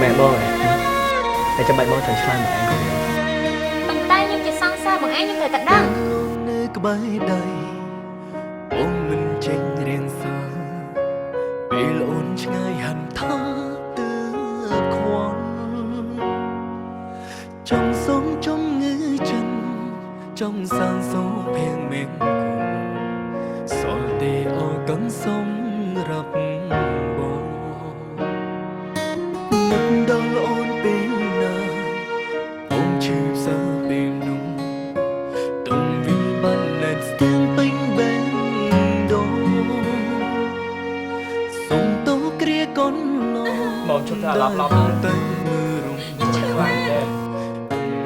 ម៉ែបងហ៎តែចាំបាច់បងត្រូវឆ្លើយមកឯងក៏មាន ប៉ុន្តែខ្ញុំជាសង្សារបងឯងខ្ញុំត្រូវតែដឹង នៅក្បែរដៃអូនមិនចេញរៀងសាពេលអូនឆ្ងាយហាន់ថាទើបខ្វល់ចង់សុំជំងឺចិនចង់សាងសូភៀងមង្គលសល់ទេអកឹងសំរាប់បងនឹកដល់អូនពេលណាអូនឈឺផ្សាពេលនោះ ទុំវិបានណែនស្ទៀងពេញបេះដូងសុំទោសគ្រាកូនឡង បងជប់ថាឡប់ឡប់ តែមើលរំ ខ្លាំងទេ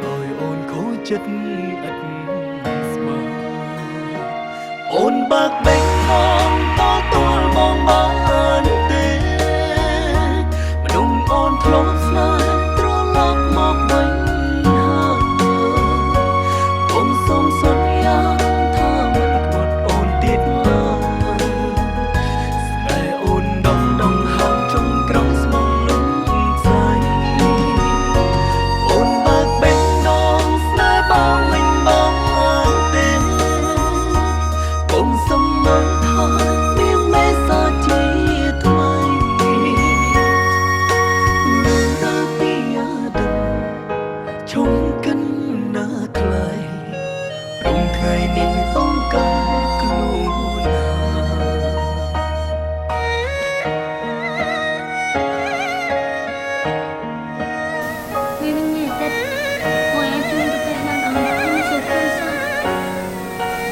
ឲ្យអូនខូចចិត្តឥតស្មានអូនបើកបេះដូងតទួលបងបានទេមនុស្សអូនធ្លាប់ស្នេហ៍ត្រឡប់មកវិញហើយ អូនសូមសន្យាថាមិនក្បត់អូនទៀតឡើយស្នេហ៍អូនដងដងហាមចុងក្រោយស្មងលំស្អីអូនបើកបេះដូងស្នេហ៍បងវិញបងទេអូនសូមមើលថាមានមេសាជាថ្មីលើដល់ពីអតីត ឈុំកិនណាថ្លៃព្រំថ្ងៃនេះបងកាខ្លួនណា ថ្ងៃនេះថ្ងៃអាទិត្យបងអាចជួយទៅផ្ទះបានអត់ខ្ញុំសួរខ្លួនសោះ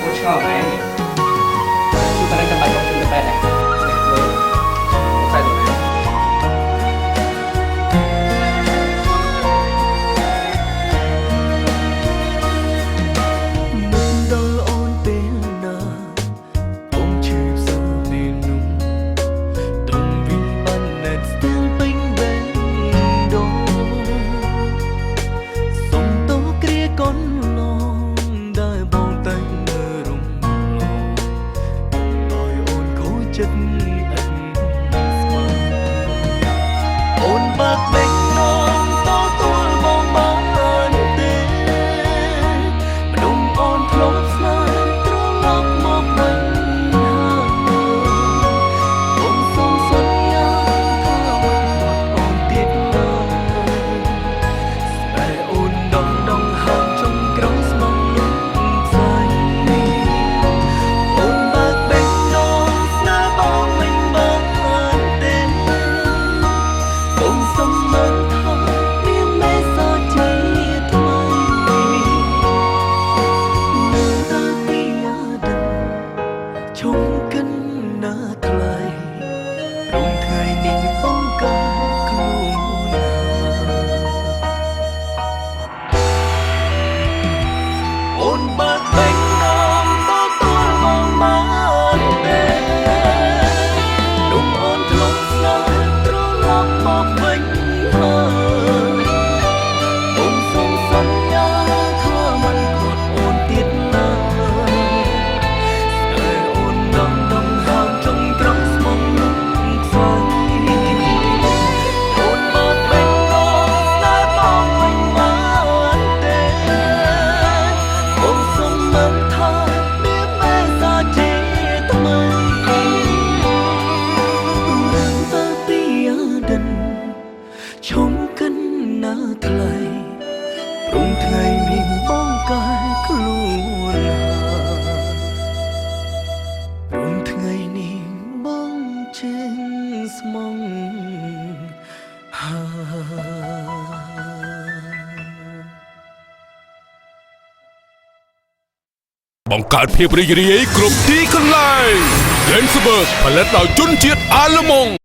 អូឆ្ងល់ឯងជួយប៉ុណ្ណឹងចាំបាច់បងជួយទៅពេទ្យដែរមើលតែទៅណា នឹកដល់អូនពេលណាអូនឈឺផ្សាពេលនោះទុំវិបានណែនស្ទឹងពេញបេះដូងសុំទោសគ្រាកូនឡងដែលបងតែងមើលរំលងឲ្យអូនខូចចិត្តឥតស្មានអូនបើកបេះដូងតទួលបងបានទេ មនុស្សអូនធ្លាប់ស្នេហ៍ត្រឡប់មកវិញហើយអូនសូមសន្យាថាមិនក្បត់អូនទៀតឡើយស្នេហ៍អូនដងដងហាមចុងក្រោយស្មងលំស្អីអូនបើកបេះដូងស្នេហ៍បងវិញបានទេអូនសូមមើលថាមានមេសាជាថ្មី នៅដល់ពីអតីតឈុំកិនណាថ្លៃព្រំថ្ងៃនេះបងកាខ្លួនណាអូនបើកបេះដូងតទួលបងបានទេលំអូនធ្លាប់ស្នេហ៍ត្រឡប់មកវិញហើយ អូនសូមសន្យាថាមិនក្បត់អូនទៀតឡើយស្នេហ៍អូនដងដងហាមចុងក្រោយស្មងលំខ្សែអូនមកបេះដូងស្នេហ៍បងវិញបានទេអូនសូមមើលថាមានមេសាជាថ្មីរឿងទៅពីអតីត ឈុំកិនណាថ្លៃព្រំថ្ងៃនេះបងកែខ្លួនណាព្រំថ្ងៃនេះបងចេញស្មងហា បង្កើតភាពរីករាយគ្រប់ទីកន្លែង Ganzberg ផលិតដោយជនជាតិអាល្លឺម៉ង់។